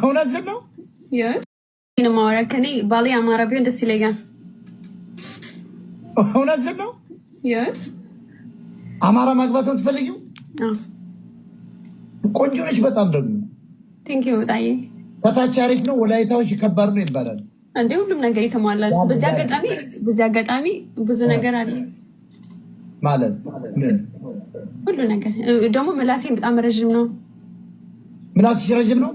እውነት ነው። ማወራ ከኔ ባሌ አማራ ቢሆን ደስ ይለኛል። እውነት ነው። አማራ ማግባት ነው የምትፈልጊው? ቆንጆ ነች በጣም ደግሞ። Thank you በጣም። ከታች አሪፍ ነው። ወላይታዎች ከባድ ነው ይባላል። እንዴ፣ ሁሉም ነገር የተሟላ ነው። በዚህ አጋጣሚ ብዙ ነገር አለ። ማለት ምን? ሁሉ ነገር ደግሞ ምላሴ በጣም ረዥም ነው። ምላስሽ ረጅም ነው?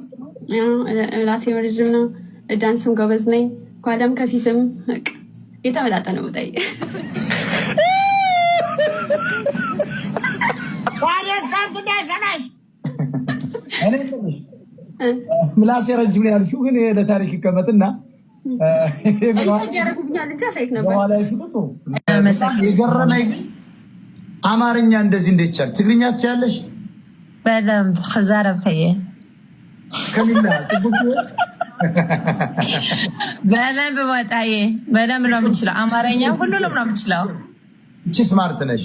ምላሴ ረዥም ነው። ዳንስም ጎበዝ ነኝ። ከኋላም ከፊትም በቃ የተመጣጠነ ነው። ጣይ። እንዳይሰማኝ። እኔ የምልሽ ምላሴ ረጅም ነው ያልሽው ግን ይሄ ለታሪክ ይቀመጥና ያደረጉብኛል እንጂ አሳይክ ነበር። በኋላ ፊቱ ጥሩ። የገረመኝ ግን አማርኛ እንደዚህ እንዴት ቻል? ትግርኛ ትችያለሽ? በደንብ ክዛረብ ከየ። ከሚላ በደንብ ወጣዬ፣ በደንብ ነው የምችለው። አማርኛ ሁሉንም ነው የምችለው። እቺ smart ነሽ።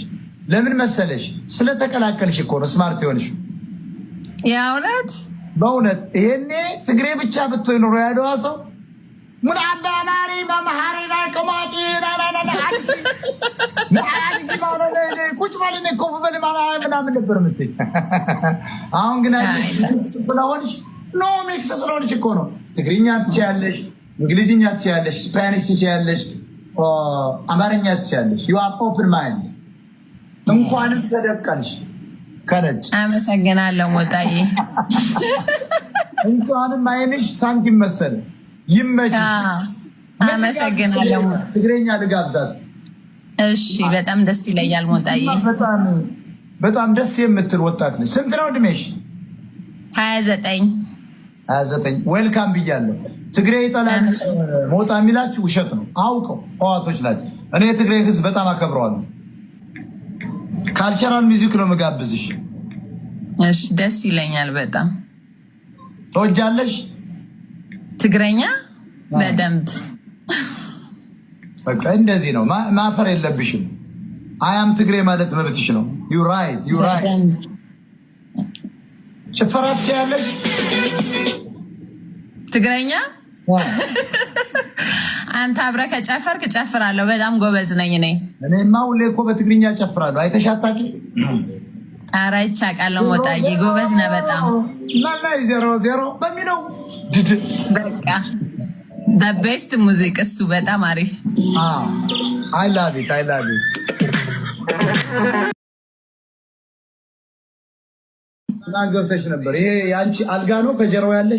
ለምን መሰለሽ? ስለተቀላቀልሽ እኮ ነው smart የሆንሽ። የእውነት። በእውነት፣ ይሄኔ ትግሬ ብቻ ብትሆኝ ኖሮ ያደዋ ሰው ሙን አባ ማሪ መምሃሪ ላይ ከማጢ ቁጭ በል ኮፍ በል ምናምን ነበር የምትይ። አሁን ግን ስለሆንሽ no mix ስለሆንሽ እኮ ነው። ትግርኛ ትችያለሽ፣ እንግሊዝኛ ትችያለሽ፣ Spanish ትችያለሽ፣ አማርኛ ትችያለሽ። You are open mind። እንኳንም ተደቀልሽ ከነጭ። አመሰግናለሁ ሞጣዬ። እንኳንም አይንሽ ሳንቲም መሰለ። ይመችሽ። አመሰግናለሁ። ትግረኛ ልጋብዛት። እሺ፣ በጣም ደስ ይለኛል ሞጣዬ። በጣም በጣም ደስ የምትል ወጣት ነች። ስንት ነው እድሜሽ? 29። 29። Welcome ብያለሁ። ትግሬ ይጠላል ሞጣ የሚላችሁ ውሸት ነው። አውቀው ህዋቶች ናቸው። እኔ የትግሬ ህዝብ በጣም አከብረዋለሁ። Cultural music ነው የምጋብዝሽ። እሺ፣ ደስ ይለኛል በጣም። ትወጃለሽ? ትግረኛ በደንብ። በቃ እንደዚህ ነው። ማፈር የለብሽም። I am ትግሬ ማለት መብትሽ ነው። You right, you right። ጭፈራ ትችያለሽ? ትግረኛ አንተ አብረህ ከጨፈርክ እጨፍራለሁ። በጣም ጎበዝ ነኝ እኔ። እኔማ ሁሌ እኮ በትግርኛ እጨፍራለሁ። አይተሽ አታውቂም? ኧረ አይቼ አውቃለሁ። ሞጣዬ ጎበዝ ነህ በጣም። ናና 00 በሚለው ድድ። በቃ best music እሱ፣ በጣም አሪፍ። I love it, I love it። ገብተሽ ነበር። ይሄ የአንቺ አልጋ ነው ከጀርባ ያለሽ?